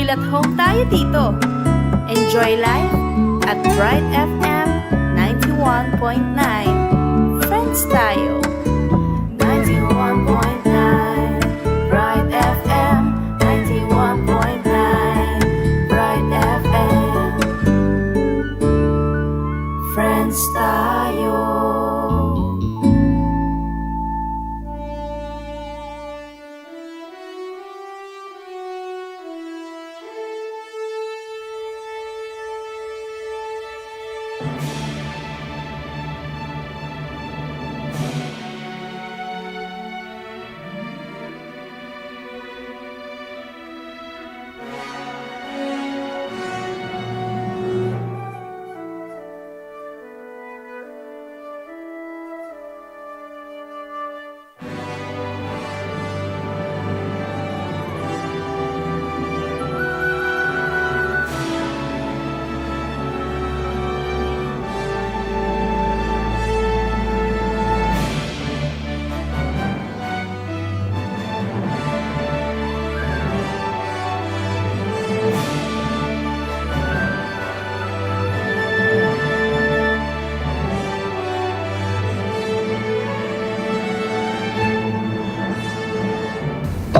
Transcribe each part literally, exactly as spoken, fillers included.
At home tayo dito. Enjoy life at Bright F M ninety-one point nine. Friends tayo. Ninety-one point nine Bright F M, ninety-one point nine Bright F M. Friends tayo.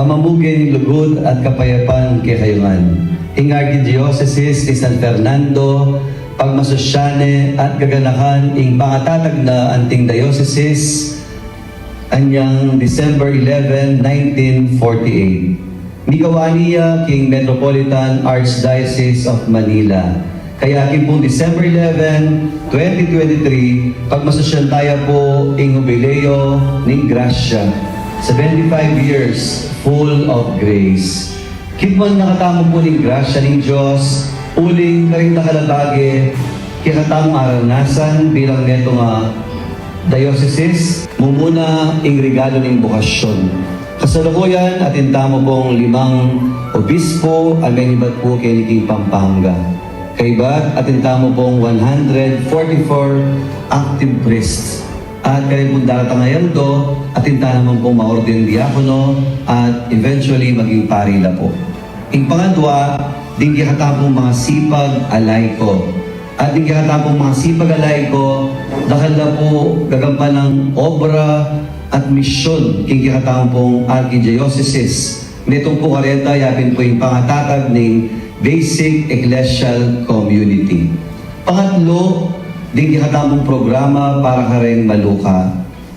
Pamamuge ning lugud at kapayapan kekayu ngan. Ing Arkidiosesis ning San Fernando, pagmasusyan ne at gaganakan ing pangatatag na anting diosesis, anyang December eleven, nineteen forty-eight. Migawa ne ya king Metropolitan Archdiocese of Manila. Kaya king pung December eleven, twenty twenty-three, pagmasusyan taya pu ing Hubileo ning Grasya, seventy-five years full of grace. Kitman na katamu pu ning grasya ning Dios, uling karing dakal a bage kekatamung aranasan bilang netung a diosesis, mumuna ing regalu ning bokasyon. Kasalukuyan, atin tamu pung limang obispo a menibat pu keni king Pampanga. Kaybat, atin tamu pung one hundred forty-four active priests. At karin pung daratang a aldo, atin ta naman pung maordinang diakono at eventually maging pari la pu. Ing pangadwa, ding kekatamung masipag a laiko. At ding kekatamung masipag a laiko, dakal la pu gagampanan nang obra at misyon king kekatamung arkidiosesis. Netung pu kareta, yapin pu ing pangatatag ning basic ecclesial community. Pangatlu, ding kekatamung programa para kareng maluka.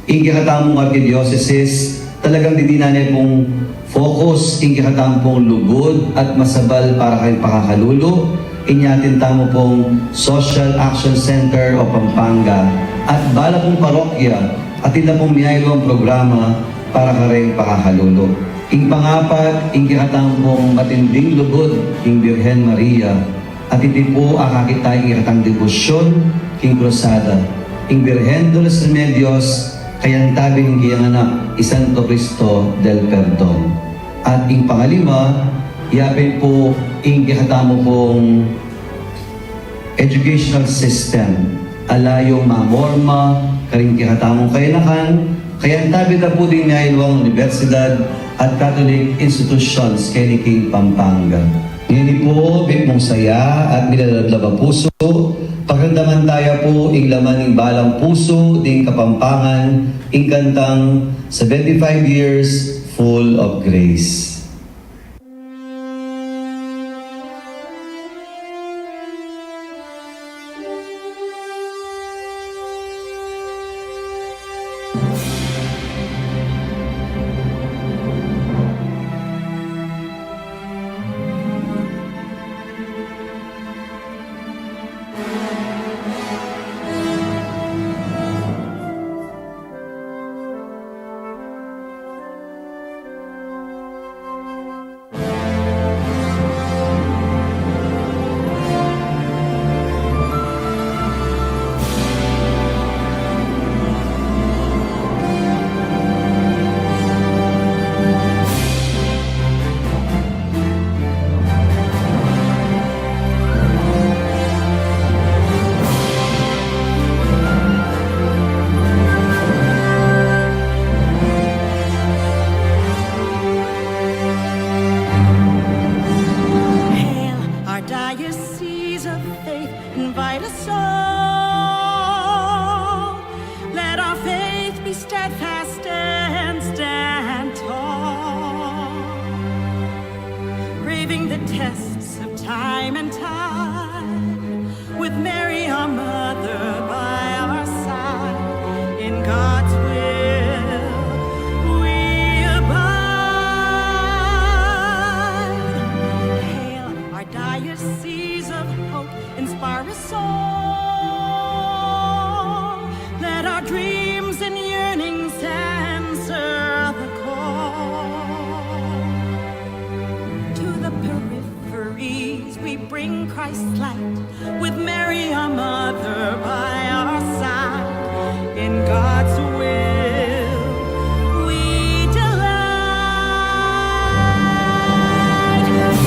Ing kekatamung arkidiosesis, talagang didinan ne pung focus ing kekatamung lugud at masabal para kareng pakakalulu. Inya atin tamu pung Social Action Center of Pampanga at bala pung parokya, atin la pung miyayaliwang programa para kareng pakakalulu. Ing pangapat, ing kekatamung matinding lugud king Birhen Maria. At iti pu akakit taya king kekatang debosyon king Krusada, ing Birhen de los Remedios, kayantabi ning kayang anak, i Santo Cristo del Perdon. At ing pangalima, yapin pu ing kekatamung educational system, ala yung mamorma karing kekatamung kayanakan, kayantabi da pu ding miyayaliwang universidad at Catholic institutions keni king Pampanga. Ngeni pu, mitmung saya at milalablab a pusu, pakiramdaman taya pu ing laman ning balang pusu ding Kapampangan, ing kantang seventy-five years full of grace. Braving the tests of time and tide, with Mary our mother by our side, in God's will we abide. Hail our diocese of hope, inspire us all. Let our dreams and yearnings answer the call. To the peripheries we bring Christ's light, with Mary our mother by our side. In God's will we delight.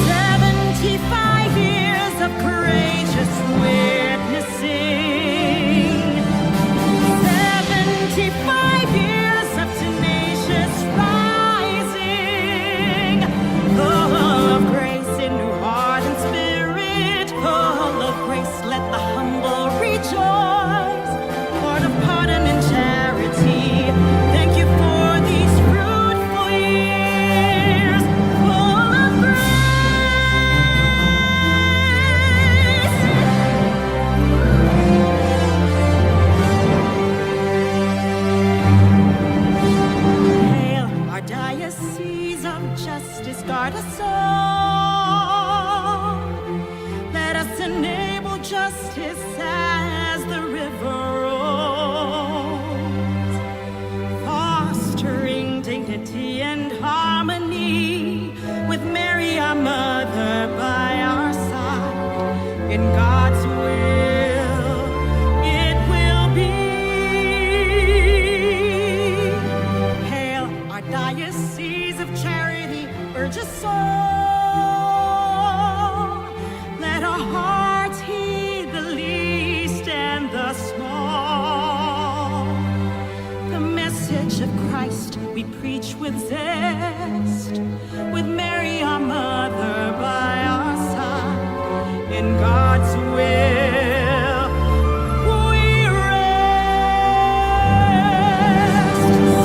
Seventy-five years of courageous witnessing, seventy-five years of tenacious rising, full of grace in new heart and spirit, full of grace, let the humble rejoice. Lord of pardon and charity, thank you for these fruitful years, full of grace. Hail our diocese of justice, guard us all. Let us enable justice as the river rolls, fostering dignity and harmony, with Mary our mother by our side. In God's will it will be. Hail our diocese of charity, urge us all. Let our hearts heed the least and the small. The message of Christ we preach with zest, with Mary our mother by our side. In God's will we rest.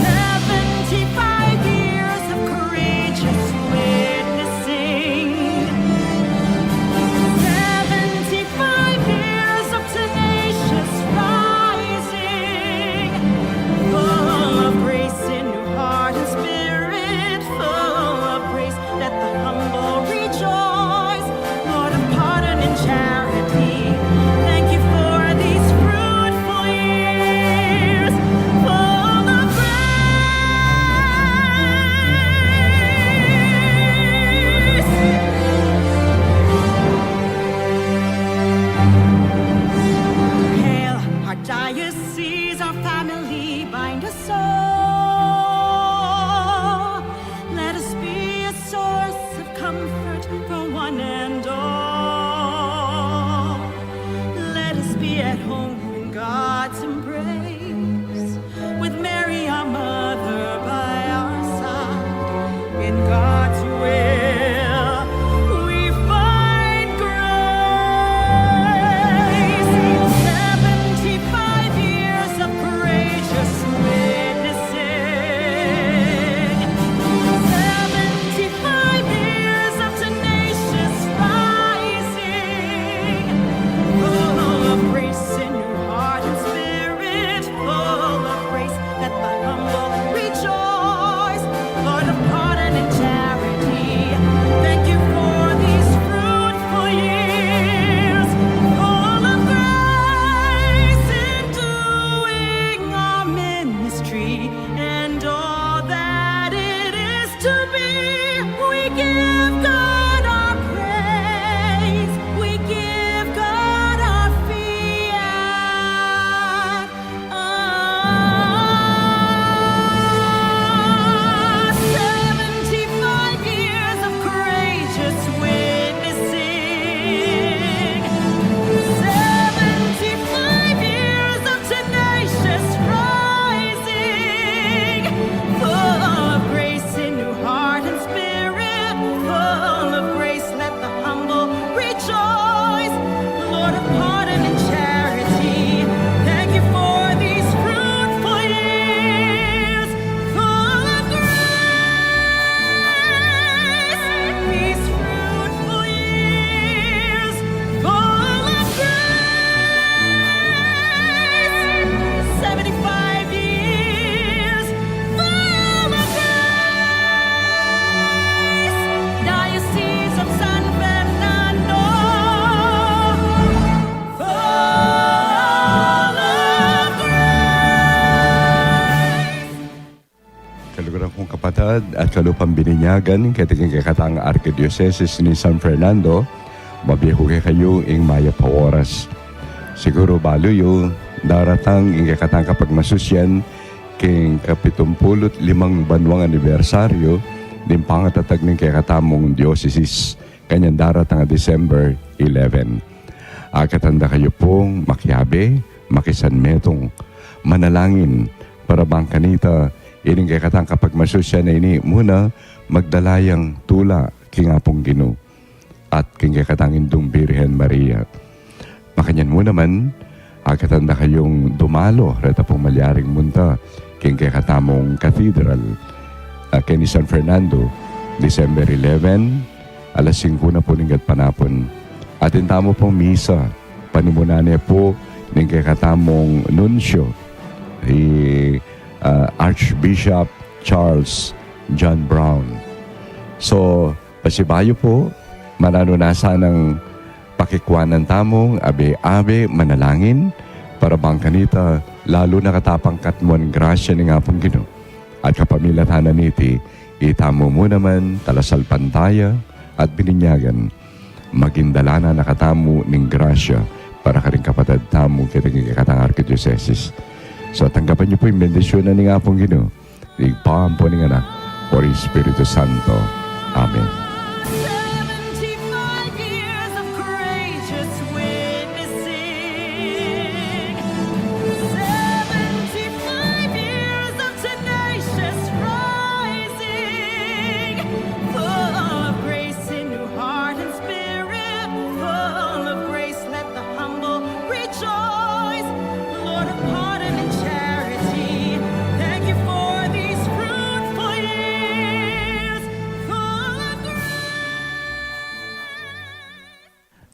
Seventy-five years of courageous witnessing, seventy-five years of tenacious rising, full of grace in new heart and spirit, full of grace, let the humble rejoice. Lord of pardon and charity, thank you for these fruitful years, full of grace. Hail our diocese, our family, bind us all. Let us be a source of comfort for one and all. Let us be at home in God's embrace, with Mary our mother by our side. In God's will we find grace. Seventy-five years of courageous witnessing, seventy-five years of tenacious at kalupa pang bininyagan, keti king kekatang Arkidiosesis ning San Fernando, mabie ku kekayu ing mayap a oras. Siguru balu yu, daratang ing kekatang kapagmasusyan king kapitumpulu't limang banwang anibersaryu ning pangatatag ning kekatamung diosesis, kanyan daratang a December eleven. Akatan da kayu pung makiabe, makisanmetung, manalangin, para bang kanita, ining kekatang kapagmasusyan a ini muna, magdala yang tula king Apung Ginu at king kekatang Indung Birhen Maria. Makanyan mu naman, akatan da kayung dumalo reta pung malyaring munta king kekatamung cathedral, a, keni San Fernando, December eleven, alas singku na pu ning gatpanapun. Atin tamu pung misa, panimunan ne pu ning kekatamung nuncio, i, a, Archbishop Charles John Brown. So, pasibayu pu, mananu na sanang pakikuanan tamung abe-abe manalangin, para bang kanita, lalu na katapang katmuan grasya ning Apung Ginu. At kapamilatan na niti, itamu mu naman, talasalpantaya at bininyagan, maging dalanan na katamu ning grasya para karing kapatad tamu keti king kekatang arkidiosesis. So, tanggapan yu pu ing bendisyunan ning Apung Ginu. Ning Ibpa, ampo ning Anak, ampo ning Espiritu Santo. Amen. Seventy-five years of courageous witnessing. Seventy-five years of tenacious rising. Full of grace in your heart and spirit. Full of grace, let the humble rejoice. Lord of pardon and charity, thank you for these fruitful years full of grace.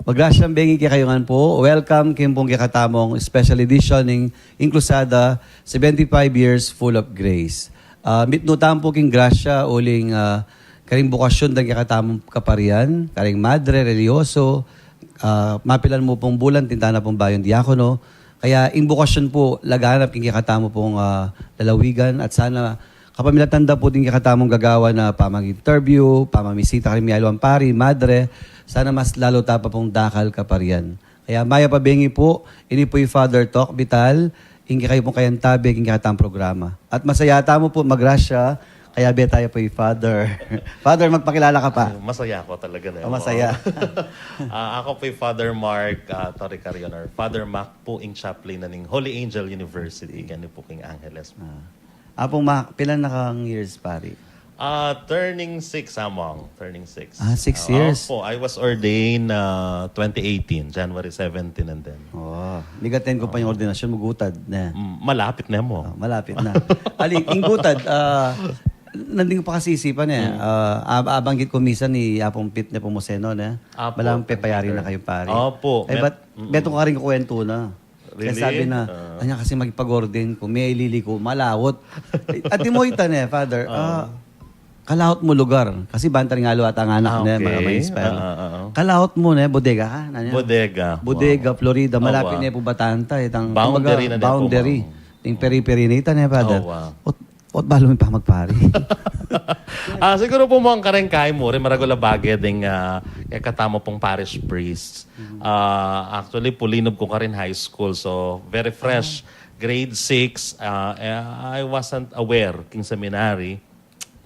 Magrasyang bengi kekayu ngan pu. Welcome king pung kekatamung special edition ning Cruzada, seventy-five Years Full of Grace. Ah, mitmu tamu pu king grasya uling, ah, karing bukasyon dang kekatamung kaparian, karing madre, relihiyoso, ah, mapilan mu pung bulan, atin tana pung bayung diakono. Kaya ing bukasyon pu, laganap king kekatamu pung, ah, lalawigan, at sana kapamilatan da pu ding kekatamung gagawan a pamag-interview, pamamisita karing mialiwang pari, madre, sana mas lalu ta pa pung dakal kaparian. Kaya mayap a bengi pu, ini pu i Father Tok Vital, ing kekayu pung kayantabe king kekatamung programa. At masaya tamu pu, magrasya, kayabe taya pu i Father. Father, magpakilala ka pa. Ay, masaya ako talaga, ne? O, masaya. Ah, ako pu i Father Mark, ah, Torrecarion, or Father Mac pu, ing chaplain na ning Holy Angel University, keni pu king Angeles. Ah. Apung Mac, pilan na kang years, pari? Ah, turning six, Among. Turning six. Ah, six years? Ah, opo. I was ordained, ah, twenty eighteen, January seventeen, and then. Oh, mig-attend ku pa ing ordinasyon mu, gutad ne. Mm, malapit na mu. Oh, malapit na. Ali, ing gutad, ah, nandin ku pa kasisipan e. Mm. Ah, ab-, abanggit ku misan i Apung Pit Nepomuceno, ne? Apo, malang pepayari na kayu, pari. Opo. Ay, met-, ba't, mm, metung ka ring kuwentu na. Really? Kaya sabi na, ah, anya kasi magpag-ordain ku, meliliko, malawot. At imo ita ne, Father, ah, kalawot mu lugar. Kasi banta ring aliwa tang anak ne, okay, mga ma-inspire. Ah, ah, ah, ah. Kalawot mu ne, bodega ka, nanu? Bodega. Bodega, wow. Florida, malapit ne pu Bataan ta, itang, boundary kumbaga, na ne pu, boundary. Mang. Ding peri-peri na ita ne, Father. Owa. Ot, ot balu mi pa magpari. Ah, siguru pu, Mang, kareng kay mu, ring maragul a bage ding, ah, kekatamu pung parish priest. Mm. Ah, actually pu, linub ku karin high school, so very fresh. Ah. Grade six, ah, eh, I wasn't aware king seminary.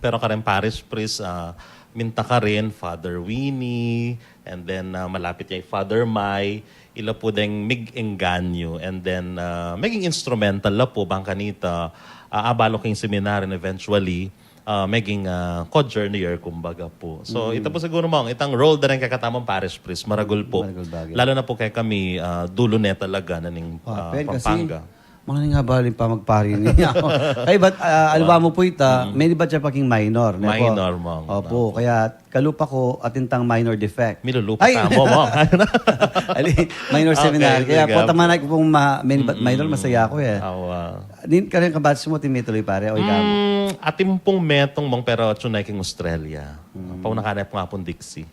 Pero kareng parish priest, ah, minta karin, Father Winnie, and then, ah, malapit ya i Father Mai, ila pu deng mig-engganyu, and then, ah, meging instrumental la pu, bang kanita, ah, abalu king seminary, and eventually, ah, meging, ah, co-journeyer, kumbaga pu. So, mm, ita pu siguru, Mang, itang role da ring kekatamung parish priest, maragul pu. Maragul bage. Lalu na pu kekami, ah, dulu ne talaga na ning, ah, Pampanga. Kasi, Mang, ning abal ing pamagpari niya. Kaybat, ah, aliwa mu pu ita, mm, menibat ya pa king minor, ne pu? Minor, Mang. Opo, kaya kalupa ku, atin tang minor defect. Milulupa tamu, Mang. Ali, minor seminary. Okay, kaya pu, taman ku pung ma-, menibat minor, masaya ku e. Awa. Nin, kareng kabatch mu, atin mituloy, pari, o ika mu? Mm, atin pung metung, Mang, pero atsu ne king Australia. Mm. Pauna ka ne pu nga pung diksi.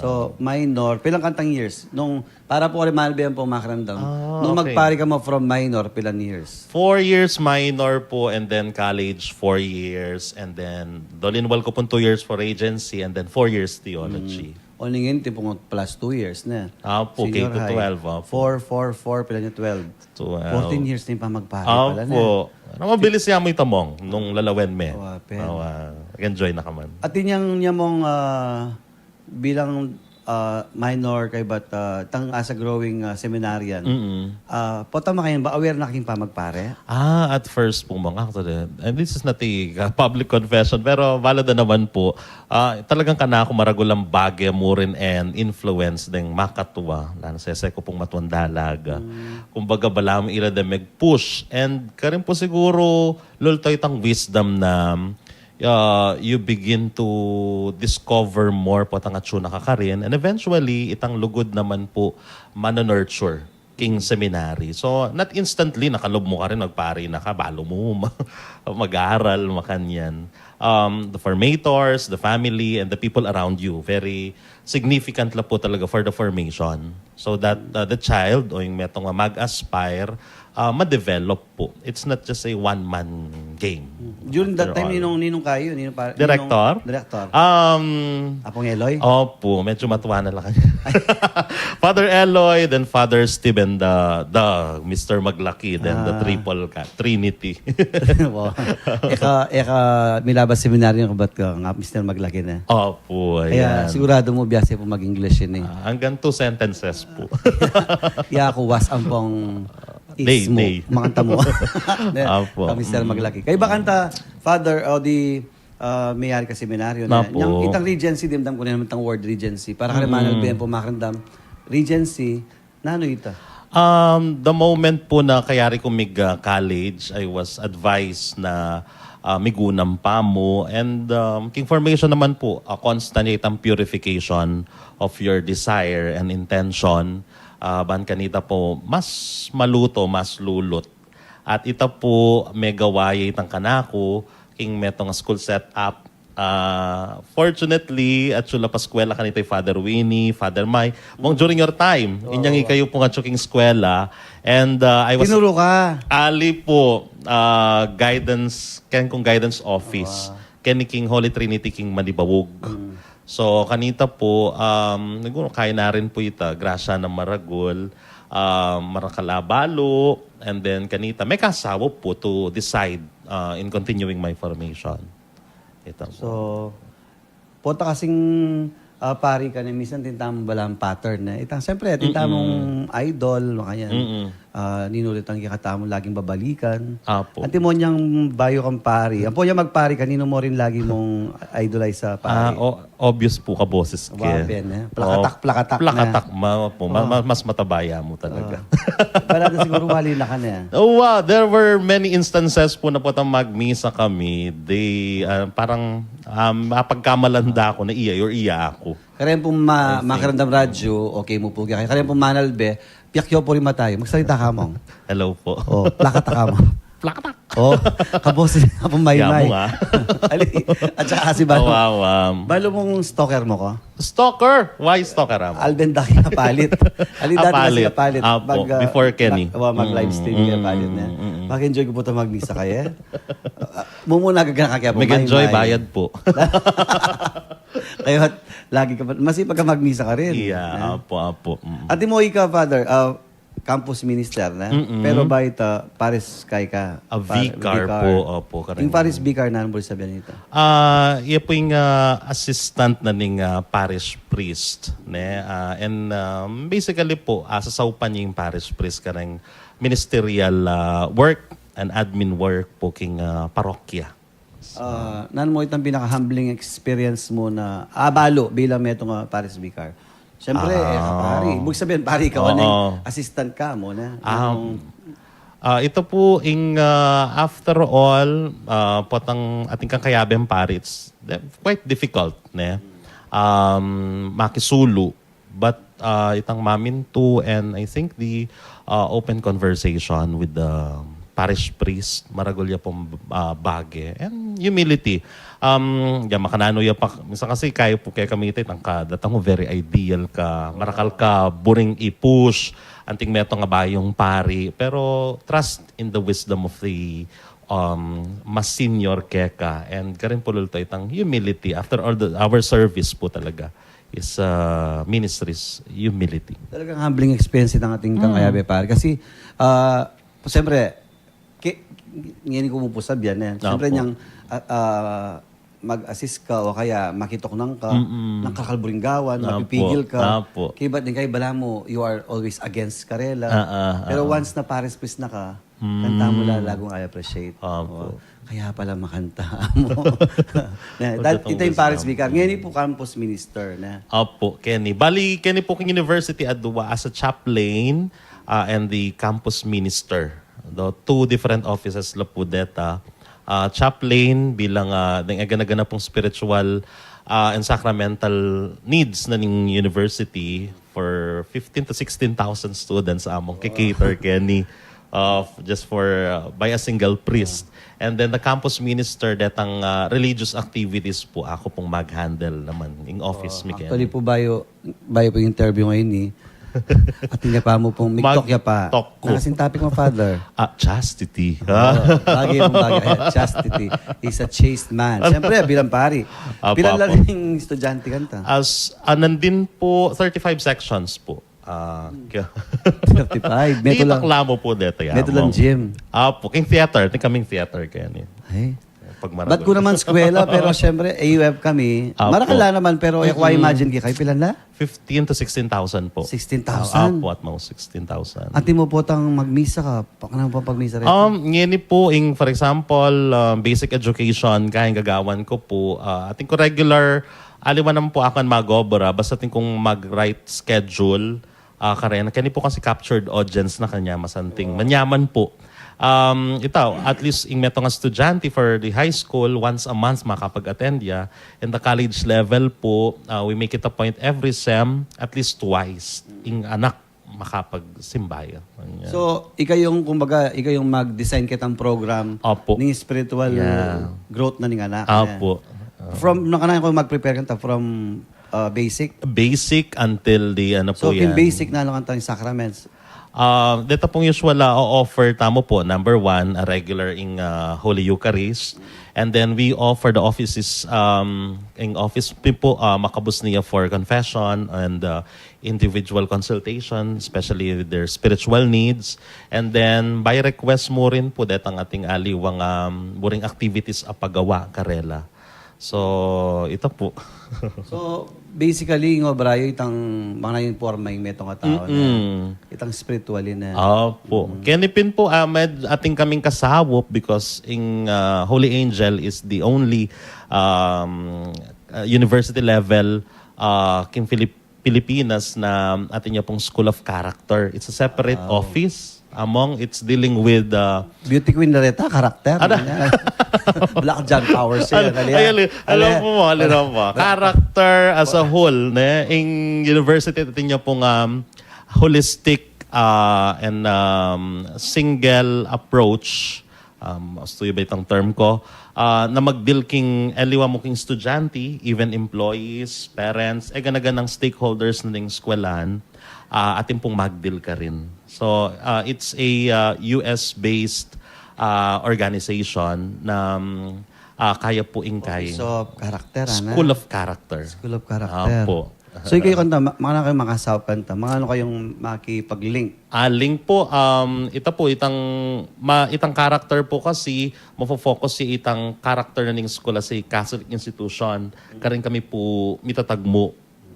So, minor, pilang kantang years? Nung, para pu kari manalbe ing pakiramdam. Nung magpari ka mu from minor, pilang years? Four years minor po, and then college, four years, and then dolinwal ko pung two years for regency, and then four years theology. O, ning inti pung plus two years na. Apo, K to twelve, apo. Four, four, four, pila niya twelve. Twelve. Fourteen years na ing pamagpari pala na. Apo. Mabilis ya mu itamong nung lalawen me. Awa, pen. Awa, enjoy na ka man. At inyang, inyang mong, ah, bilang, ah, minor kaybat, ah, tang as a growing, ah, seminarian, ah, potang makayan ba, aware na ka king pamagpare? Ah, at first po, mga actually, and this is not a, uh, public confession, pero valid na naman po. Ah, talagang kanaku maragul a bage mu rin and influence deng makatua, lalo sese ku pung matuang dalag. Kumbaga, balamu ira deng mag-push. And karin po siguro, lultaw itang wisdom na, uh, you begin to discover more potang atsu na ka karin. And eventually, itang lugud naman po, manunurture king seminary. So, not instantly, nakalub mu karin, magpari na ka, balu mu ma-, mag-aral, makanyan. Um, the formators, the family, and the people around you, very significant la po talaga for the formation. So that, uh, the child, o ing metung a mag-aspire, uh, ma-develop po. It's not just a one-man game. During that time, ninung, ninung kayu? Ninung pa-, director? Ninung director? Um, Apung Eloy? Opo, medyo matuwa na lang kanya. Father Eloy, then Father Steve, and the, the Mister Maglaki, then the triple ka, Trinity. Wow. Eka, eka, milabas seminaryo ka bat ka nga Mister Maglaki na? Opo, kaya ayan. Sigurado mu, biasa po mag-English ini. Ah, hanggang two sentences po. Ya, kuwas ampong Day, ismu, day. Makanta mu. Apo. Kang Mister Maglaki. Kaya ba kanta, Father, o di, ah, mayari ka seminaryo na. Apo. Yang itang regency, dimdam ku na naman itang word regency. Para kare manalbe ing pamakaramdam. Regency, nanu ita? Um, the moment po na kayari ku mig, ah, college, I was advised na, ah, migunam pa mu. And, um, king formation naman po, a constant itang purification of your desire and intention. Ah, ban kanita po, mas maluto, mas lulut. At ita po, megawa ya itang kanaku, king metung a school setup. Ah, fortunately, atsu la paskwela kanita i Father Winnie, Father Mai. Mung during your time, inyang ikayu pung atsu king eskwela. And, ah, I was... Tinuru ka? Ali po, ah, guidance, ken kung guidance office. Ken king Holy Trinity king Manibawug. So, kanita po, um, siguro kaya na rin po ita, grasya na maragul, ah, marakal a balu, and then kanita, mekasawa po to decide, ah, in continuing my formation. Ita po. So, pota kasing, ah, pari ka na, minsan tinta mu balang pattern na. Itang, siyempre, tinta mung idol, makanyan. Ah, ninu rin itang kekatamung laging babalikan. Apo. Antimo nyang bayu kang pari. Ampo nyang magpari ka, ninu mu rin lagi mung idolize a pari? Ah, o-, obvious po, kaboses ke. Wapen, eh. Plakatak, plakatak na. Plakatak, ma-, po, ma-, ma-, mas mataba ya mu talaga. Bala na siguro wali na ka na. Oh, wow. There were many instances po na potang magmisa kami. They, ah, parang, um, mapagkamalanda ako na iya, or iya ako. Karen pung ma-, makiramdam radyo, okay mu po kaya. Karen pung manalbe, piyakyo po rin matayo. Magsalita ka mong. Hello po. Oh, plakatak ka mong. Plakatak. Oh, kaboses na pung maymay. Yamu nga. Ali, at saka si Balo. Wow, um, Balo mung stalker mu ko? Stalker? Why stalker, amo? Alden daki a palit. Ali dati kasi a palit. Apo, ah, before Kenny. Mag-live stream kaya palit na. Mag-enjoy ku po ito magmisa kaya. Ah, mumuna ka kaya po. Mag-enjoy, bayad po. Kaya lagi ka pa, masipag ka magmisa ka rin. Iya, apo, apo. Antimo ika, Father, ah, campus minister na, pero bayu ta, parish kai ka. A vicar po, opo, karaniwan. Ing parish vicar, nanu mu rin sabian nita? Ah, iya po ing, ah, assistant na ning, ah, parish priest, ne? Ah, and, um, basically po, ah, sasaupan ya ing parish priest kareng ministerial, ah, work and admin work po king, ah, parokya. Ah, nanu mu itang pinaka-humbling experience mu na abalu bilang metung a parish vicar? Siyempre, eh, pari. Ibig sabihin, pari ka, assistant ka mu na. Ah, ito po ing, ah, after all, ah, potang atin kang kayabeng pari, it's de-, quite difficult, ne? Um, makisulu. But, uh, itang mamintu and I think the, uh, open conversation with the parish priest, maragul ya pung, ah, bage. And humility. Um, ya, makananu ya pa, minsan kasi kaya pu kekami ita, itang ka, datang ku very ideal ka, marakal ka buring i-push, anting metung a bayung pari, pero trust in the wisdom of the, um, mas senior keka, and karin pu lulto itang humility. After all, the, our service pu talaga is, uh, ministry's humility. Talagang humbling experience itang atin kang kayabe, pare. Kasi, ah, siyempre, ki, ngeni ku mu pu sabian, eh. Siyempre, nyang, ah, ah, mag-assist ka o kaya makituknang ka, nang kakalburing gawan, mapipigil ka. Kaya ba't din kayo, bala mu, you are always against karela. Ah, ah, pero once na parish priest na ka, kanta mu lalagung I appreciate. Kaya pala makanta mu. Na, that, ita yung parish vicar. Ngeni pu campus minister na. Opo, keni. Bali, keni pu king university, adwa as a chaplain, ah, and the campus minister. Do, two different offices la pu deta. Ah, chaplain bilang, ah, deng agana-gana pung spiritual, ah, and sacramental needs na ning university for fifteen to sixteen thousand students among kikater keni, uh, just for, uh, by a single priest. And then the campus minister, detang, uh, religious activities pu, aku pung mag-handle naman ing office mi keni. Actually pu, bayu, bayu pu ing interview ngeni, eh. Atin ya pa mu pung, mag-talk ya pa. Talk ku. Nakasin topic mo, Father? Ah, chastity. Oh, bagay pung bagay. Ayan, chastity. He's a chaste man. Siyempre, bilang pari. Apo, apo. Pilan la ring estudyante kanta? As, ah, nandin pu, thirty-five sections pu. Ah, thirty-five. Metung la, metung lang gym. Apo, king theater. Atin kaming theater keni. Ay. Ba't ku naman eskwela, pero siyempre, A U F kami. Apo. Marakal la naman, pero e ku imagine kekayu, pilan la? Fifteen to sixteen thousand pu. Sixteen thousand? Apo, at mga sixteen thousand. Atin mu pu tang magmisa ka, pakiramdam pu pagmisa reta? Um, ngeni pu, ing, for example, uh, basic education, kaya ing gagawan ku pu, uh, atin ku regular, aliwa naman pu akung mag-obra, basta atin kung mag-write schedule, ah, karela. Keni pu kasi captured audience na kanya, masanting. Manyaman pu. Um, ita, at least ing metung a estudyante for the high school, once a month makapag-attend ya. In the college level pu, ah, we make it a point every sem, at least twice, ing anak makapagsimba ya. Ganyan. So, ika yung, kumbaga, ika yung mag-design kitang program ning spiritual growth na ning anak. Opo. From, nakanakit ku mag-prepare kanta from, uh, basic? Basic until the, ano pu yan. So, king basic, nanu kanta ing sacraments? Ah, deta pung usual, ah, o-offer tamu pu, number one, a regular ing, ah, Holy Eucharist. And then we offer the offices, um, ing office pu, ah, makabus na ya for confession and, ah, individual consultation, especially with their spiritual needs. And then, by request mu rin pu, detang atin aliwang, um, buring activities a pagawa karela. So, ita pu. So, basically, ing obra yu itang, makananu ing porma ing metung a tau na, itang spiritual na. Opo. Keni pin pu, ah, med-, atin kaming kasaup because ing, ah, Holy Angel is the only, um, ah, university level, ah, king Philip-, Pilipinas na atin ya pung School of Character. It's a separate office among, it's dealing with, uh, beauty queen la reta, character. Black John Powers yan. Alam mo, alam mo. Character as a whole, ne? Ing university, atin ya pung, um, holistic, uh, and, um, single approach, um, astu yu ba itang term ku, ah, na magdil king aliwa mu king estudyante, even employees, parents, e gana-ganang stakeholders na ning eskwelahan, ah, atin pung magdil karin. So, ah, it's a, ah, U S based, ah, organization na, um, ah, kaya pu ing kay Office of Character, ana? School of Character. School of Character. Apo. So, ikayu kanta, ma-, makananu kayu makasaup kanta? Makananu kayung makipag-link? Ah, link pu, um, ita pu, itang, ma-, itang character pu kasi, mafo-focus ya itang character na ning school as a Catholic institution. Karin kami pu mitatagmu.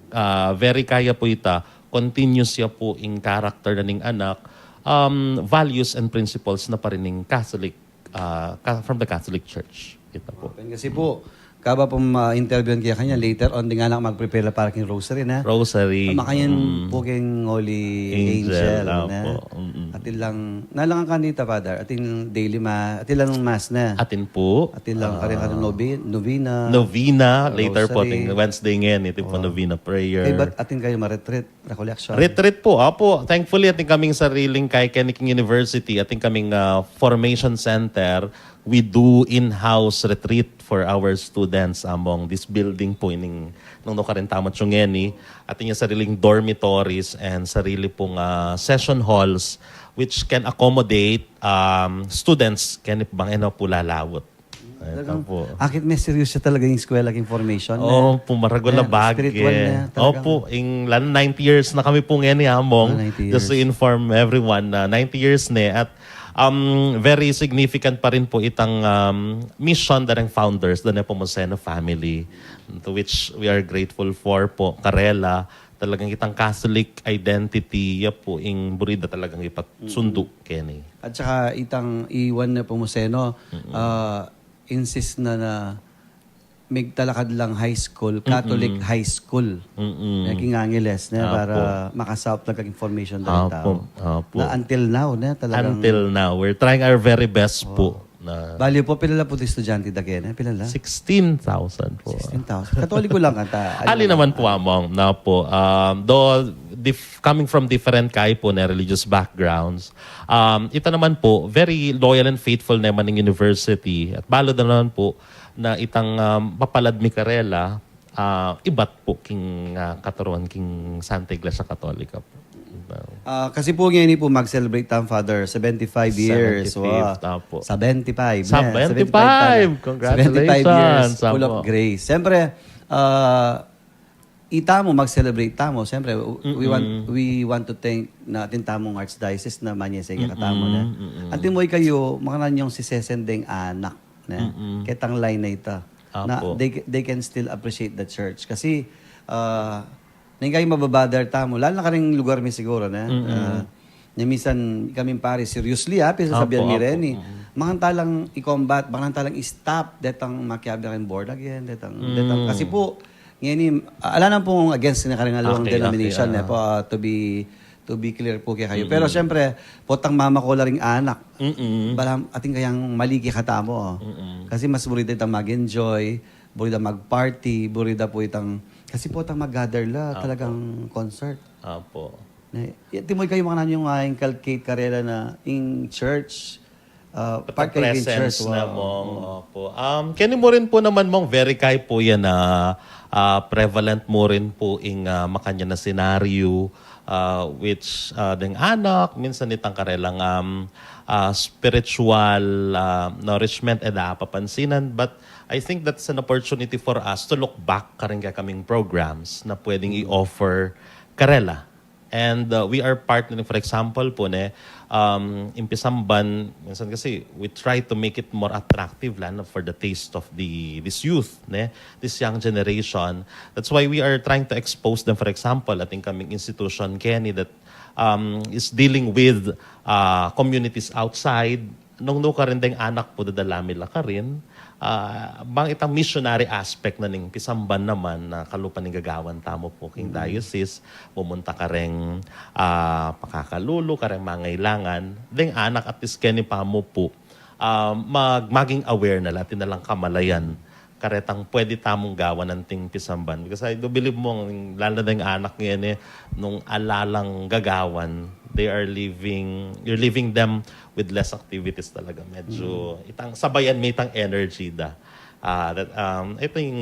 Ah, very kaya pu ita, continuous ya pu ing character na ning anak, um, values and principles na pa rin ning Catholic, ah, ka-, from the Catholic Church. Ita pu. Kasi pu, Kaba pung ma-interview kaya kanya, later on, ding anak magprepare la para king rosary na. Rosary. Makanyan Mm. po king Holy Angel, Angel, na. Apo. Mm-mm. Atin lang, nalangan kanita, Father. Atin daily ma-, atin lang mass na. Atin po. Atin lang, Ah. karing ano, novi-, novena. Novena, later po, Rosary. Ating Wednesday ngayon, ito po Wow. novena prayer. Eh, ba't atin kayo ma-retreat? Recollection. Retreat po, apo. Thankfully, atin kaming sariling kay Keniking University, atin kaming, ah, formation center. We do in-house retreat for our students among this building po ining nung nukarin tamat yung ngeni. Atin yung sariling dormitories and sarili pong, ah, session halls which can accommodate, um, students keni bang eno po lalawot. Ay, Talagang, tapo. akit may serious siya talaga yung eskwela, yung formation na. Oo, pumaragol na Ayan, bagay. spiritual na, talagang Opo, ing, lalo ninety years na kami po ngayon ni Among. Ah, ninety Just to years. inform everyone na ninety years na. At, um, very significant pa rin po itang, um, mission da ng founders, da ng Nepomuceno family, to which we are grateful for po, karela. Talagang itang Catholic identity, ya po, ing burida talagang ipatsundo, Kenny. At saka itang iwan na Nepomuceno, Mm-mm. ah, insist na na migtalakad lang high school, Catholic Mm-mm. high school. Mm-mm. Na king Angeles na Apo. para makasaup talaga information da rin Apo, tao. apo. Na until now, na talagang Until now, we're trying our very best po. Na Bali po, pila la po di estudyante da kaya na? Pila la? Sixteen thousand po. Sixteen thousand. Katoliko lang kata. Ali naman po, Among. Na po. Um, though, dif- coming from different kay po na religious backgrounds, um, ita naman po, very loyal and faithful naman ng university. At balo da naman po na itang, um, papalad mi karela, ah, ibat po king, ah, katuruan king Santa Iglesia Katolika po. Ah, kasi po ngayon po mag-celebrate tayo, Father, seventy-five years. Wow. Seventy-fifth, apo. Seventy-five, ne? Seventy-five! Seventy-five tayo. Congratulations, Seventy-five years, full of apo. grace. Siyempre, ah, ita mo, mag-celebrate tayo. Siyempre, we Mm-mm. want, we want to thank na atin tamung Archdiocese na manyese Mm-mm, katamu na. mm-mm. Atin mo ikayo, makanyan yung si sesendeng anak, ne? Mm-mm. Ketang line na ita. Na Apo. they, they can still appreciate the church. Kasi, ah, neng kayo mababother tamu, lalo na karing lugar mi siguro, ne? Mm-mm. Ah, na minsan kaming pare, seriously, ah, pinasasabihan Apo, mi apo. rin, eh. Mm-mm. Mangan talang i-combat, mangan talang i-stop, detang makiabe rin born again, detang, Mm. detang, kasi po, ngayon, ah, ala nang pong against na karing aluang Okay, okay, denomination, ah. eh, po, ah, to be, to be clear po kaya kayo. Mm-mm. Pero siyempre, potang mama ko la ring anak, Mm-mm. bala, atin kayang maliki katamu, oh. Mm-mm. Kasi mas burida itang mag-enjoy, burida mag-party, burida po itang, kasi po itang mag-gather la, Apo. talagang concert. Apo. Ne, ya, timoy kayo mga nanyo nga inculcate karela na in church, ah, Pati part kayo in presence church, na wow. mong, Mm. opo. Um, keni mo rin po naman mong very kay po yan na, ah, prevalent mo rin po ing, ah, makanya na senaryo, ah, which, ah, deng anak, minsan itang karelang, um, ah, spiritual, ah, nourishment, eh, da papansinan. But I think that's an opportunity for us to look back karing kaya kaming programs na pwedeng Mm. i-offer karela. And, uh, we are partnering, for example po, ne, um, impisamban, minsan kasi we try to make it more attractive, lalo na for the taste of the, this youth, ne, this young generation. That's why we are trying to expose them, for example, atin kaming institution, Kenny, that, um, is dealing with, uh, communities outside, nung nukarin deng anak po, dadala mi la karin. Ah, bang itang missionary aspect na ning pisamban naman na kalupa ning gagawan tamu po king Mm. diocese, pumunta kareng, ah, pakakalulu, kareng mangailangan, deng anak at least keni pa mo po, ah, mag-, maging aware na la, atin na lang kamalayan karetang pwede tamung gawan anting pisamban. Because I do believe mo, lalo na deng anak ngayon eh, nung alalang gagawan, they are living, you're leaving them with less activities talaga. Medyo, Mm. itang sabayan mi itang energy da. Ah, that, um, ito yung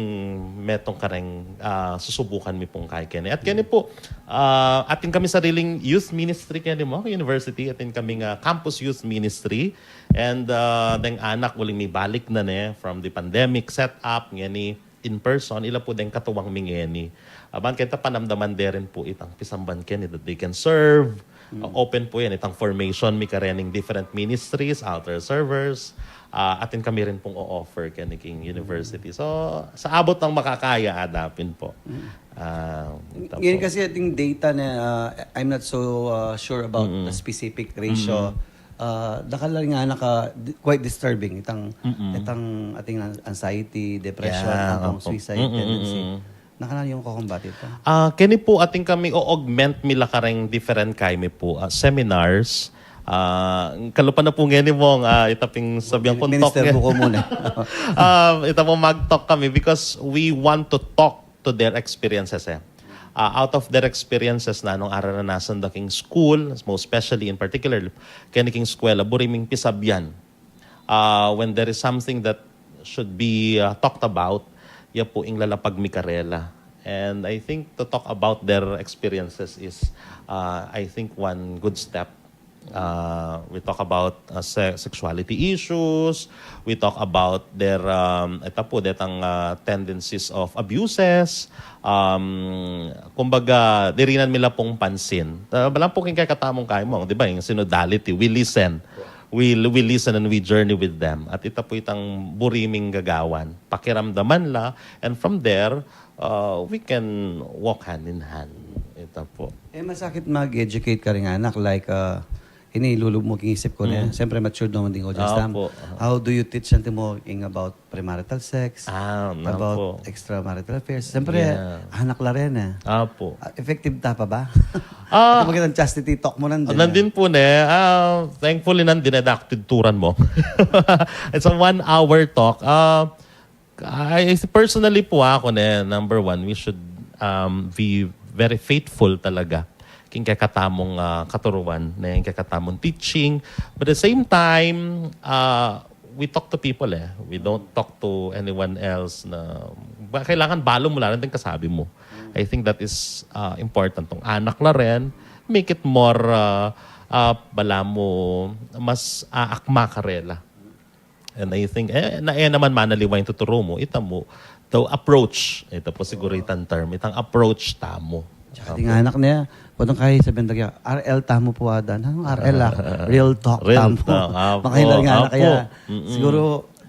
metong kareng, ah, susubukan mi pong kay keni. At keni po, ah, atin kami sariling youth ministry keni mo, university, atin kaming, ah, campus youth ministry. And, uh, deng anak uling mibalik na ne, from the pandemic setup, ngeni in person, ila po deng katuwang mi ngeni. Aban keta panamdaman de rin po itang pisamban keni that they can serve. Mm. Uh, open po yan, itang formation mi karening different ministries, altar servers. Uh, atin kami rin pong o-offer keni king university. So, sa abot ng makakaya, adapin po. Mm. Ah, ito Ngayon po. kasi ating data na, uh, I'm not so, uh, sure about Mm-mm. the specific ratio. Mm-mm. ah, dakal la ring anak a di-, quite disturbing. Itang, itang ating an-, anxiety, depression, Yeah, ampong opo. suicide Mm, mm, tendency. mm. Nakananu yung kokombati ita? Ah, keni pu, atin kami o-augment mi la kareng different kami pu, ah, seminars. Ah, kalupa na pu ngeni, Mong, ah, ita pung sabian kung talk Minister nge-, pu ko muna. Ah, ita pu mag-talk kami because we want to talk to their experiences, eh. Ah, out of their experiences na nung araranasan da king school, most especially in particular, keni king eskwela, buri ming pisabian. Ah, when there is something that should be, ah, talked about, ya pu ing lalapag mi karela. And I think to talk about their experiences is, ah, I think, one good step. Ah, we talk about, ah, se-, sexuality issues, we talk about their, um, ita pu, detang, ah, tendencies of abuses. Um, kumbaga, dirinan mi la pung pansin. Ah, balamu pu king kekatamung kami, Mong, di ba, yung synodality, we listen. We, we listen and we journey with them. At ita pu itang buri ming gagawan. Pakiramdaman la, and from there, uh, we can walk hand in hand. Ita pu. Eh, masakit mag-educate karing anak, like, uh, ini, lulub mu king isip ku na, Mm. siyempre matured naman ding audience tam. Opo. How do you teach something mo ing about premarital sex, Ah, about opo. extramarital affairs? Siyempre, Yeah. anak la rin, eh. Opo. Ah, effective ta pa ba? Ah, At magandang chastity talk mo nandun, eh. Nandun pu, ne. Ah, thankfully, nandun, eh, dakturan mo. It's a one-hour talk. Ah, I, personally pu, ako, ne, number one, we should, um, be very faithful talaga king kekatamung, ah, katuruan, ne, king kekatamung teaching. But at the same time, ah, we talk to people, eh. We don't talk to anyone else na, ba, kailangan balu mu la rin ding kasabi mu. I think that is, ah, important. Tung anak la rin, make it more, ah, ah, balamu, mas aakma karela. And I think, eh, na, eh, naman manaliwa ing tuturu mu, ita mu, the approach, ita pu siguru itang term, itang approach tamu. Tsaka ding anak na, potang kaya sabian da kaya, R L tamu pu ada. Nanung R L, ah? Real talk Real tamu. talk, apo, Makailan nga na apo. kaya. Mm-mm. Siguro,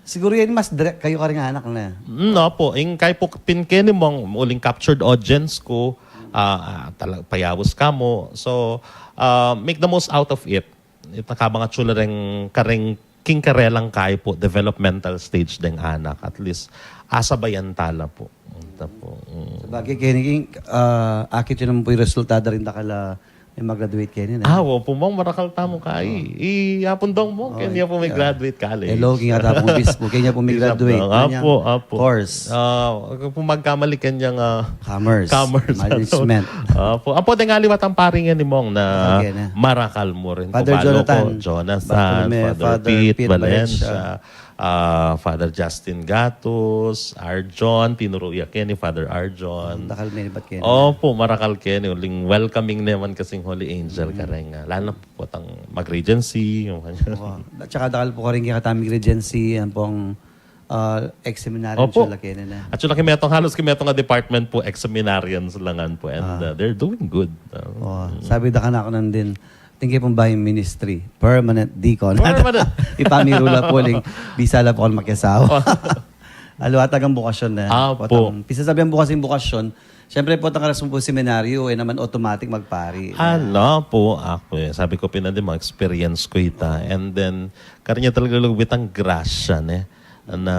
siguro yan mas direct kayu karing anak na. Mm, opo. Ing kaya pu pin keni, Mong, uling captured audience ku, ah, ah, tala-, payawus ka mu. So, ah, make the most out of it. Ita kabang atsu la reng kareng king karelang kaya pu, developmental stage deng anak. At least, asabayan ta la pu. Ita pu. Mm. Sabagay, keni king, ah, akit yu naman pu ing resulta da ring dakal a, ah, me-graduate keni, ne? Ah, opu, Mong, marakal tamu kai. I Apung Dong, Mong, Oh, keni ya pu yeah. me-graduate college. Hello, king Apung Bispo, keni ya pu me-graduate. Bispo, Kanya apo, apo. course. Ah, pu magkamali kanyang, ah, Commerce. commerce, ano. Management. Apo, apo, deng aliwa tang pari ngeni, Mong, na Marakal keni. marakal mu rin pu. Father Balu ko, Jonathan. Jonathan, Bartolome, Father Father Pete Pete Valencia, Valencia. ah, Father Justin Gatus, Arjon, tinuru ya keni, Father Arjon. Dakal menibat keni. Opu, marakal keni. Uling welcoming naman kasing Holy Angel Mm. kareng, ah, lalo na pu tang mag-regency, yung kanya. Opo. At saka dakal pu karing kekatamung regency, ampong, ah, ex-seminarian Opo. sila keni na. At sila kimetung, halos kimetung a department pu, ex-seminarians la ngan pu. And, Ah. ah, they're doing good. Ah. Oh, sabi da kanaku nandin, atin kayu pung bayu ministry, permanent deacon. Permanent. Ipamiru la pu uling, bisa la pu kung makiasawa. Aliwa talagang bukasyon na. Apo. Potang, pisasabian pu kasing bukasyon, siyempre, potang karas mu pu seminaryo, e naman automatic magpari. Ala pu, aku, e. Sabi ku pin, e, mag-experience ku ita. And then, kareng talaga lugud itang grasya, ne? Na,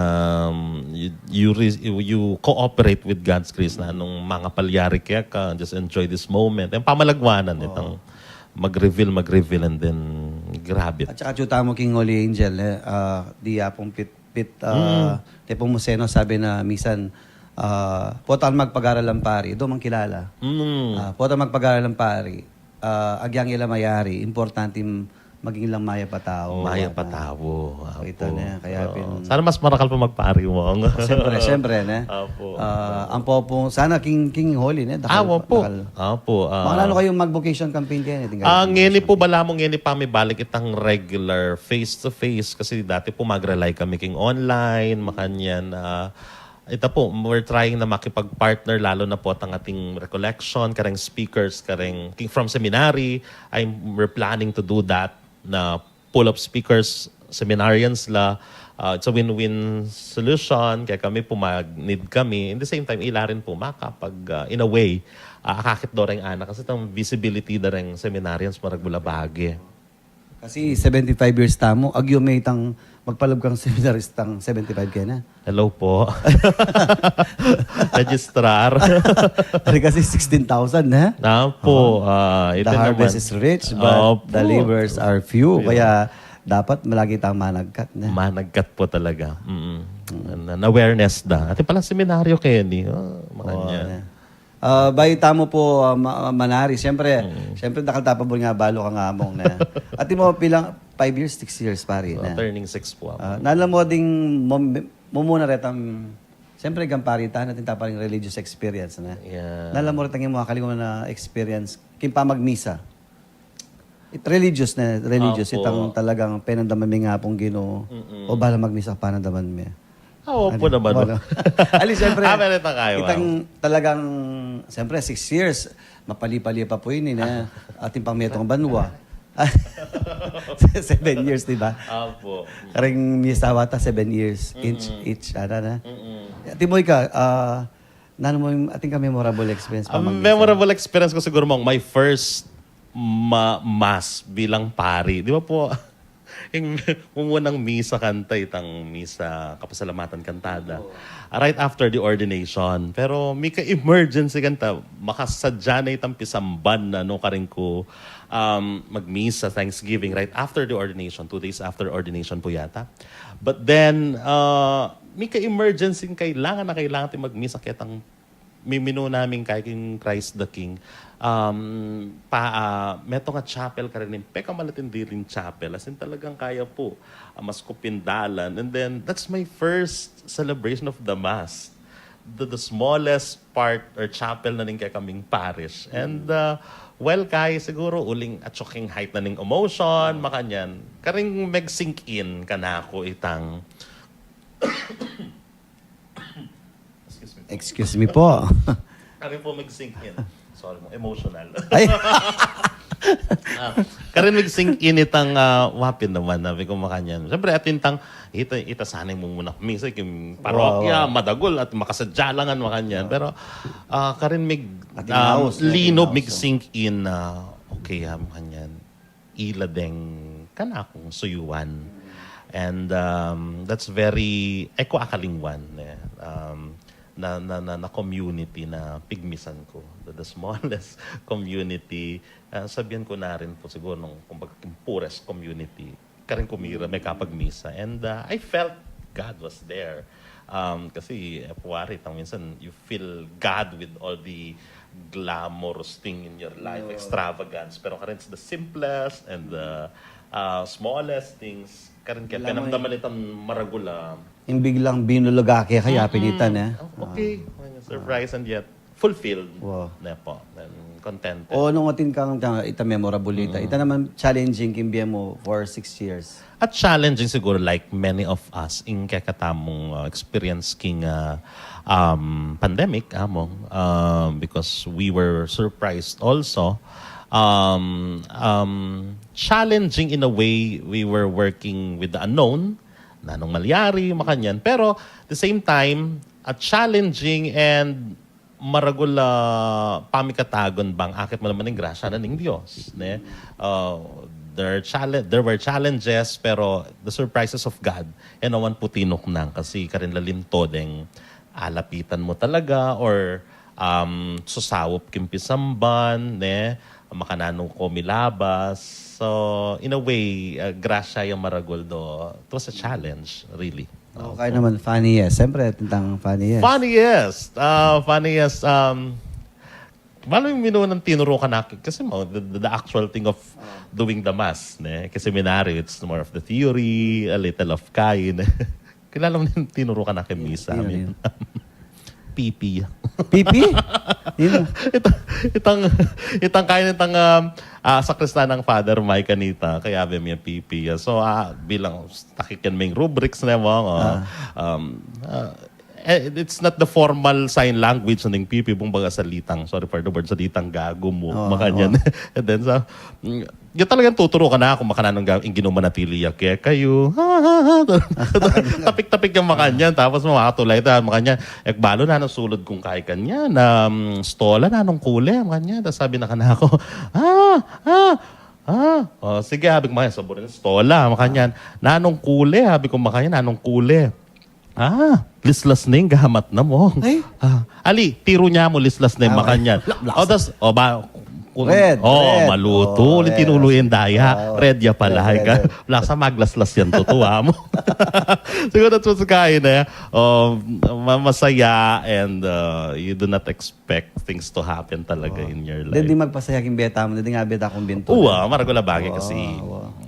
um, you, you re-, you, you cooperate with God's grace na nung mangapalyari keka, just enjoy this moment. Yung pamalagwanan, Oo. itang mag-reveal, mag-reveal, and then grab it. At saka atsu tamu king Holy Angel, e, ah, di apung pit Pit, ah, Mm. Tepong Museno, sabi na misan, ah, potang magpag-aral lang pari, e do mangkilala. Mm. Ah, potang magpag-aral lang pari, ah, agyang e la mayari, importante maging lang mayap a tau, Mayap a ano. tau. Kita Apo. na, kaya Oo. pin- Sana mas marakal pa magpari, Mong. Siyempre, siyempre, ne? Apo. Ah, ang po po, sana king, king Holy, ne? Dakal, Ah, opo. dakal. Opo, ah. Mga ano kayong mag-vocation campaign kayo, ne? Tingnan Ah, yung ngeni vocation po, campaign. balamu ngeni pa mibalik itang regular face-to-face kasi dati po mag-rely kami king online, makanyan, ah, ita po, we're trying na makipag-partner lalo na po at ang ating recollection, kareng speakers, kareng king, from seminary, I'm, we're planning to do that na pool of speakers, seminarians la, ah, it's a win-win solution, kaya kami po mag-need kami. In the same time, ila rin po makapag, ah, in a way, ah, akakit do reng anak kasi itang visibility da reng seminarians maragul a bage. Kasi seventy-five years tamu, agyu me itang magpalub kang seminaristang seventy-five kena. Hello po. Registrar. Ari kasi sixteen thousand na. Na po. ah, The ito naman. harvest is rich, but Opo. The laborers are few. Few. Kaya dapat malagi tang managkat na. Managkat po talaga. Mm. An, an awareness da. Ati pala seminaryo, Kenny. Oh, Oo, makanya. na. Ah, bayu tamu po ah, ma- manari. Siyempre, siyempre dakal ta pa buri nga balu kang among na. Ati mo bilang five years, six years pari So, na. turning six po ako. Ah, nala mo ding mum- mumuna retang, siyempre, kang pari ta, atin ta pa ring religious experience na. Yeah. Nala mo retang yung mga kalinguan na experience, king pamagmisa. It religious na, religious, Opo. Itang talagang penandaman mi nga pong Ginu, o bala magmisa panandaman mi. Ah, opo naman. Wala. Ali, siyempre, Ah, meron pa kayo, itang talagang, siyempre, six years, mapali-pali pa po ini na ating pang metong banwa. Seven years, di ba? Opo. Karing misawa ta, seven years, each, each, ano na. Timoy ka, ah, nanu mo yung ating ka memorable experience pa Ang magmisa? Memorable experience ko siguro, Mong, my first ma- mass bilang pari. Di ba po? Yung mumunang misa kanta, itang misa kapasalamatan kantada. Right after the ordination. Pero mika-emergency kanta, makasadya na itang pisamban na no karin ko um, magmisa, Thanksgiving, right after the ordination, two days after ordination po yata. But then, uh, mika-emergency, kailangan na kailangan ti magmisa ketang miminu namin kay king Christ the King. Um, pa, ah, meto nga chapel karin, peka malating diring chapel. As in, talagang kaya po. Ah, mas kupindalan. And then, that's my first celebration of the Mass. The, the smallest part or chapel na ning kekaming parish. And, uh, well, kay siguro uling atsuking height na ning emotion, makanyan. Karing mag-sink in kanako itang Excuse me. Excuse me po. Karin po mag-sink in. Sorry mo, emotional. Ay, Ah, karin mag-sink in itang ah, wapin naman, sabi ko makanyan. Siyempre, at intang, ita, ita sana yung mumuna kami sa yung parokya, Wow. Madagul, at makasadya langan makanyan. Pero, ah, karin mig, Ating um, house, ating linob, house, mig-sink in na, okay, ah, makanyan. Ila deng kanakung suyuan. And um, that's very, e ko akalingwan, eh. Um, na, na, na, na community na pigmisan ko. The, the smallest community. Ah, sabihan ko na rin po siguro nung, kumbaga, yung poorest community. Karin kumira, may kapagmisa. And uh, I felt God was there. Um, kasi, eh, puwari, tang minsan, you feel God with all the glamorous thing in your life, extravagance. Pero karin, it's the simplest and the uh, smallest things. Karin kaya, Alam mo, penamdaman itang maragul, ah. Yung biglang binulaga kaya kaya pinitan eh. Oh, okay. Surprise and yet fulfilled. Wow. Na po. And contented. O nung atin kang ta- ita memorable ita. Ita naman challenging king bie mo for six years. At challenging siguro, like many of us, ing kekatamung uh, experience king uh, um, pandemic, among, um, because we were surprised also. Um, um, challenging in a way, we were working with the unknown, nanung malyari, makanyan. Pero, at the same time, at challenging and maragul a pamikatagun bang akit mo naman ing grasya na ning Dios, ne? Uh, there, are challenge, there were challenges, pero the surprises of God, e naman pu tinuknang kasi karin lalim to deng alapitan mo talaga or um, susawup king pisamban, ne? Makananu ko milabas. So, in a way, uh, grasya yang maragul do. It was a challenge, really. Okay naman, funniest. Siyempre, tintang funniest. Funniest. Uh, funniest. Um, malu yung minunang tinuro ka na, kasi mo, the, the, the actual thing of doing the mass, ne? Kasi seminary, it's more of the theory, a little of kain. Kilala mo yung tinuro ka na kay misa. Sino Amin. yun? Pipi. Pipi? Yun. itang, itang, itang kain itang um, ah, sakristan ng Father Mike kanita, kaya abe mi pipi. So, ah, bilang takik yan may rubrics na mo, oh, um, ah, eh, it's not the formal sign language ng pipi, bung baga salitang, sorry for the word, salitang gago mo, Oo, makanyan. And then, sa, mm, yung talagang tuturo ka na kung makananong ga-, yung ginumanatili ya kaya kayo. Ha, ha, ha. Tapik-tapik yung makanyan. Tapos mamakatulay ta, makanyan. Ekbalo na nung sulod kung kay kanya, na mm, stola na nung kule, makanyan. Tapos sabi na kanako, ah, ah, Ah, o, sige, sabi ku makanyan, saburin, stola, makanyan. Nanung kule, sabi ku makanyan, nanung kule. Ah, lislas ne ing gamat na, Among. Ay? Ah, ali, tiru ne mu, lislas ne, ah, makanyan. Laklas. O, tas, o, ba, kun-, red, o, red. Malutu, o, red. Tinulu yang daya. O, red ya pala, red, red, red. Laksa maglaslas yang tutu, Among. Siguro that's what's kain, eh. O, ma-, masaya and, uh, you do not expect expect things to happen talaga in your life. Deng magpasaya king beta mu, deng beta kumbintu. Uwa, maragul a bage kasi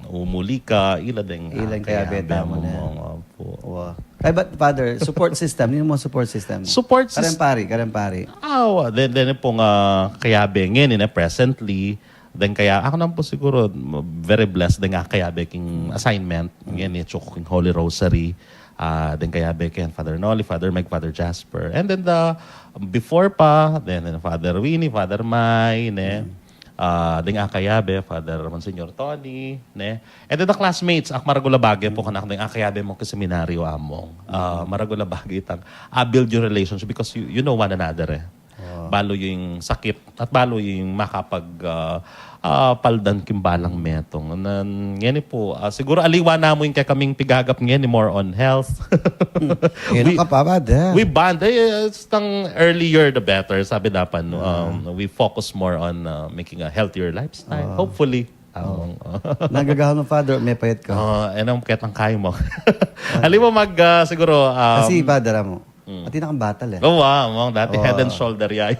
umuli ka, ila deng, ila deng kayabe mu, ne? Opo. Uwa. Ay, but Father, support system, ninu mung support system? Support system. Kareng pari, kareng pari. Awa, then, then pung, ah, kayabe ngeni, ne, presently, then kaya, aku naman pu siguro, very blessed, deng kayabe king assignment, ngeni, atsu ku king Holy Rosary, ah, deng kayabe ken Father Noli, Father Mike, Father Jasper. And then the, before pa, then, then Father Winnie, Father Mai, ne? Ah, deng kayabe, Father Monsignor Tony, ne? And then the classmates, ak maragul a bage pu kanaku deng kayabe mu king seminaryo, Among. Ah, maragul a bage itang, ah, build your relationship because you, you know one another, eh. Balu yu ing sakit, at balu yu ing makapag, ah, ah, paldan king balang metung. Nan, ngeni pu, ah, siguro aliwa na mu ing kekaming pigagap ngeni more on health. Yun ang kapapad, eh. We bond, eh, it's tang earlier the better, sabi dapat, no? Um, we focus more on, uh, making a healthier lifestyle, hopefully. Among. Nagagahan mo, Father, mepayat ka. Ah, e nang ketang kayu mu. Alam mo, mag, ah, siguro, um, kasi, Father, amo, atin na kang batal, eh. Oo, ah, Among, dati head and shoulder yan.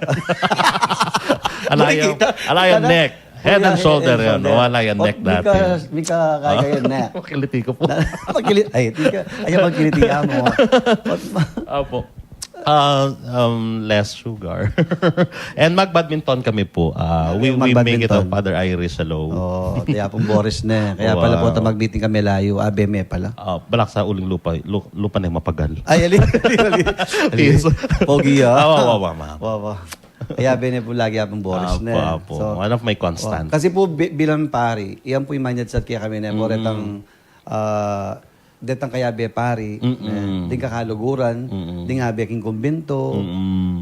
Ala yang, ala yang neck. Head and shoulder yan. O, ala yang neck dati. Mika, mika, kaya yan, neck. Makiliti ku pu. Makiliti, ay, tika. Ay, makiliti ka mo. Opo. Ah, um, less sugar. And mag-badminton kami pu. Ah, we, we make it up, Father Iris, hello. O, kaya pung Boris ne. Kaya pala pu, ta mag-meeting kami layu. Abe me pala. Ah, balak sa uling lupa, lu-, lupa ne mapagal. Ay, ali, ali, ali. Pogi, ah. Ah, wa, wa, wa, ma. Wa, wa. Kaya abe ne pu lagi apung Boris ne. Apo, apo. So, one of my constant. Kasi pu, bi-, bilang pari, iyan pu ing manyatsat kekami ne, pu, retang, ah, detang kayabe pari, eh, ding kakaluguran, ding abe king kumbinto,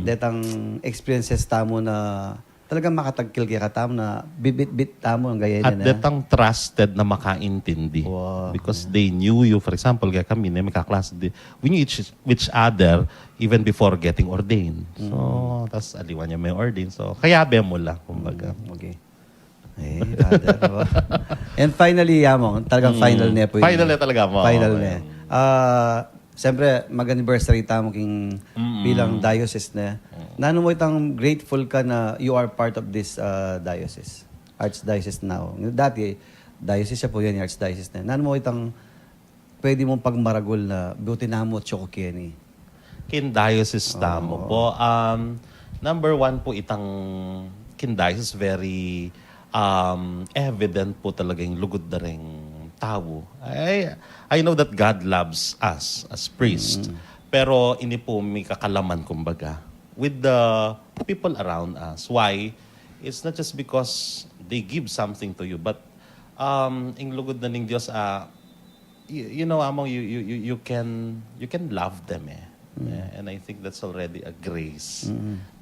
detang experiences tamu na talagang makatagkil kekatamu na bibitbit tamu ing gaya ne. At detang trusted na makaintindi. Wow. Because they knew you. For example, kekami ne, mikaklase, di, we knew each, each other even before getting ordained. So, tas aliwa ne me-ordain. So, kayabe mu la, kumbaga. Mm, okay. Eh, Father, no? And finally, Among, talagang final ne pu yun. Final ne talaga, Among. Final ne. Ah, siyempre, mag-anniversary tamu king bilang diocese ne. Nanu mu itang grateful ka na you are part of this, ah, diocese? Archdiocese now. Dati, diocese ya pu yan, archdiocese ne. Nanu mu itang pwede mung pagmaragul na buti namu atsu ku keni? King diocese tamu pu, um, number one pu itang king diocese very, um, evident pu talaga ing lugud da ring tau. I, I know that God loves us as priest. Pero ini pu mikakalaman, kumbaga, with the people around us. Why? It's not just because they give something to you, but, um, ing lugud na ning Dios, ah, you, you know, Among, you, you, you, you can, you can love them, eh. Yeah, and I think that's already a grace.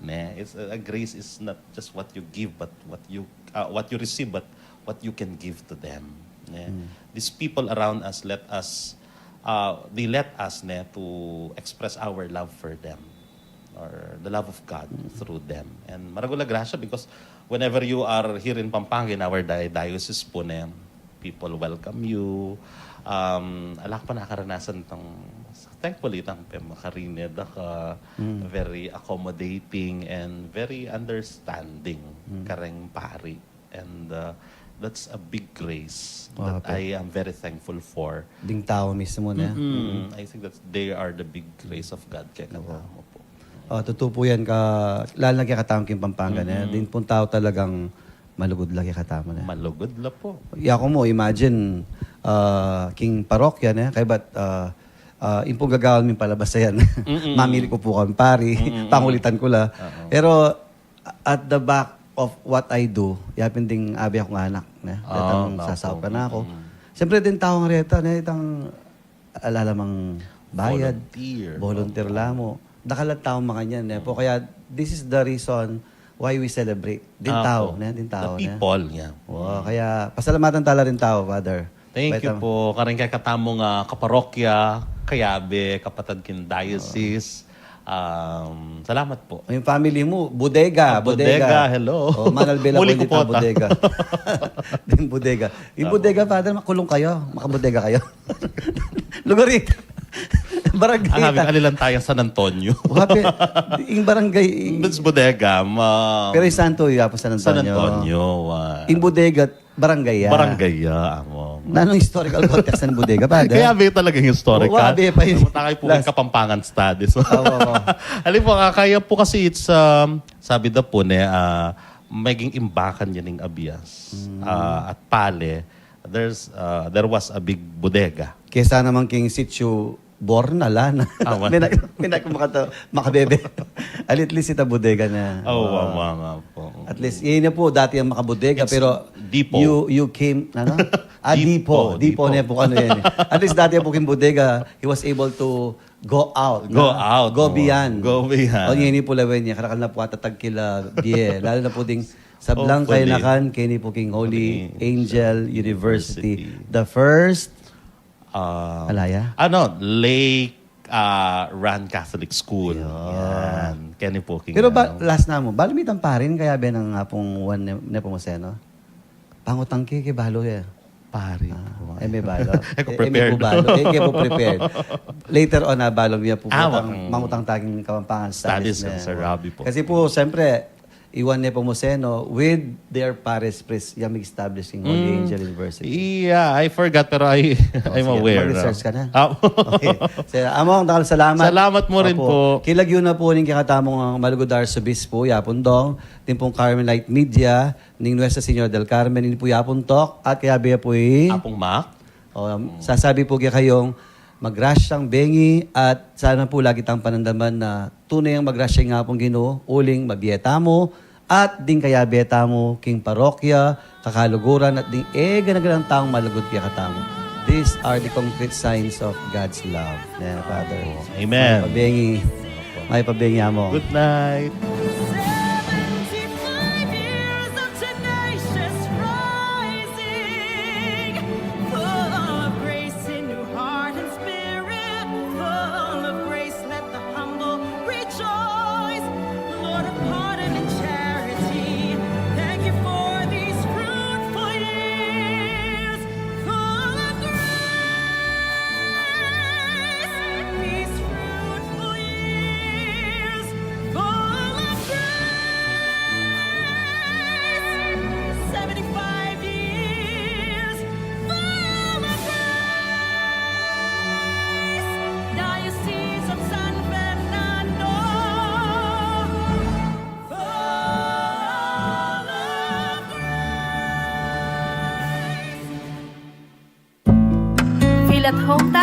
Ne? It's a, a grace is not just what you give, but what you, uh, what you receive, but what you can give to them. Ne? These people around us let us, uh, they let us, ne, to express our love for them or the love of God through them. And maragul a grasya because whenever you are here in Pampanga, in our di-, diocese pu, ne, people welcome you. Um, ala ku pa nakaranasan tang, thankfully, tang pemakarine da ka, very accommodating and very understanding kareng pari. And, uh, that's a big grace that I am very thankful for. Ding tau mismu, ne? Mm-mm. I think that they are the big grace of God kekatamu pu. O, tutu pu yan ka, lalo na kekatamu king Pampanga, ne? Ding pung tau talagang malugud la kekatamu, ne? Malugud la pu. Yaku mu, imagine, ah, king parokya, ne? Kaybat, ah, ah, ing pung gagawan ming palabas a yan. Mamili ku pu kang pari, pangulitan ku la. Pero, at the back of what I do, yapin ding abe kung anak, ne? Detang sasaup kanaku. Siyempre, ding tau reta, ne? Itang ala la mang bayad, volunteer la mu. Dakal a tau makanyan, ne? Pu kaya, this is the reason why we celebrate. Ding tau, ne? Ding tau, ne? The people, yeah. Wow, kaya pasalamatan tala ring tau, Father. Thank you po. Karing kekatamung, ah, kaparokya, kayabe, kapatad king diocese. Um, salamat po. Yung family mu, bodega, ah, bodega, bodega. Hello. Oh, manalbe la. Muli po, hindi po ta bodega. Ding bodega. Yung bodega, Father, makulung kayu. Makabodega kayu. Lugar ito. Barangay. Ang sabi, ita, kalilan tayang San Antonio. Wape, yung barangay, yung bodega, ma-, pero yung santo, yung San Antonio. San Antonio, wa. Yung bodega, barangay ya. Barangay ya, amo. Nanung historical context ng bodega, Father? Kayabe talaga yung historical. Wa, kayabe pa yun. Pumunta kayo po kay Kapampangan Studies. Oo, oo. Alam po, ah, kaya po kasi it's, um, sabi daw po, ne, ah, maging imbakan yan yung abias. Ah, at pale, there's, uh, there was a big bodega. Kesa naman king sitio Born, ala na. Ah, wa. May na, may na makata-, makabebe. At least ita bodega na. Oh, wow, wow, nga po. At least, yun na po, dati ang makabodega, pero depot. You, you came, ano? Ah, depot. Depot, depot na po, ano yan eh. At least dati po king bodega, he was able to go out, go out, go beyond. Go beyond. O, yun po lawen niya, karakal na po atatag kila bie. Lalo na po ding sablang kayanakan, keni po king Holy Angel University. The first, ah, alaya? Ano, Lake, ah, Run Catholic School. Yan. Keni po king, pero ba, ano, last na mo, balu mitang parin, kayabe nang Apung Juan Ne-, Nepomuceno? Pangutang ke, ke balu ya. Pari po. Eh, may balo. Eh, eh, may prepared. Balo. Eh, kayo po prepared. Later on, ah, balo niya po. Ah, mangutang ta king Kapampangan Studies, Studies na Sir Robbie po. Kasi po, siyempre, Juan Nepomuceno with their parish priest, yung mag-establish ng Holy Angel University. Yeah, I forgot, pero I, I'm aware. Mag-research ka na. Ah. Okay. So, Among, dakal salamat. Salamat mo rin po. Kilagyu na po ning kekatamung, ah, malugud Arsobispo, Yapun Dong, din pong Carmelite Media, ning Nuestra Señora del Carmen, ini po Yapun Tok, at kayabe pu i Apung Mac. O, sasabi po kekayung, magrasyang bengi, at sana po lagi tang panandaman na tune yang magrasya ing Apung Ginu, uling mabie tamu, at ding kayabe tamu, king parokya, kakaluguran, at ding eganaganang taung malugud kekatamu. These are the concrete signs of God's love. Yeah, Father. Amen. Mabengi. May pabingi, Among. Good night. Seventy-five years of tenacious rising, full of grace in your heart and spirit, full of grace, let the humble rejoice. Lord of pardon and charity, thank you for these fruitful years. Full of grace, these fruitful years, full of grace. Seventy-five years, full of grace. Diocese of San Fernando, full of grace. Feel at home tayo.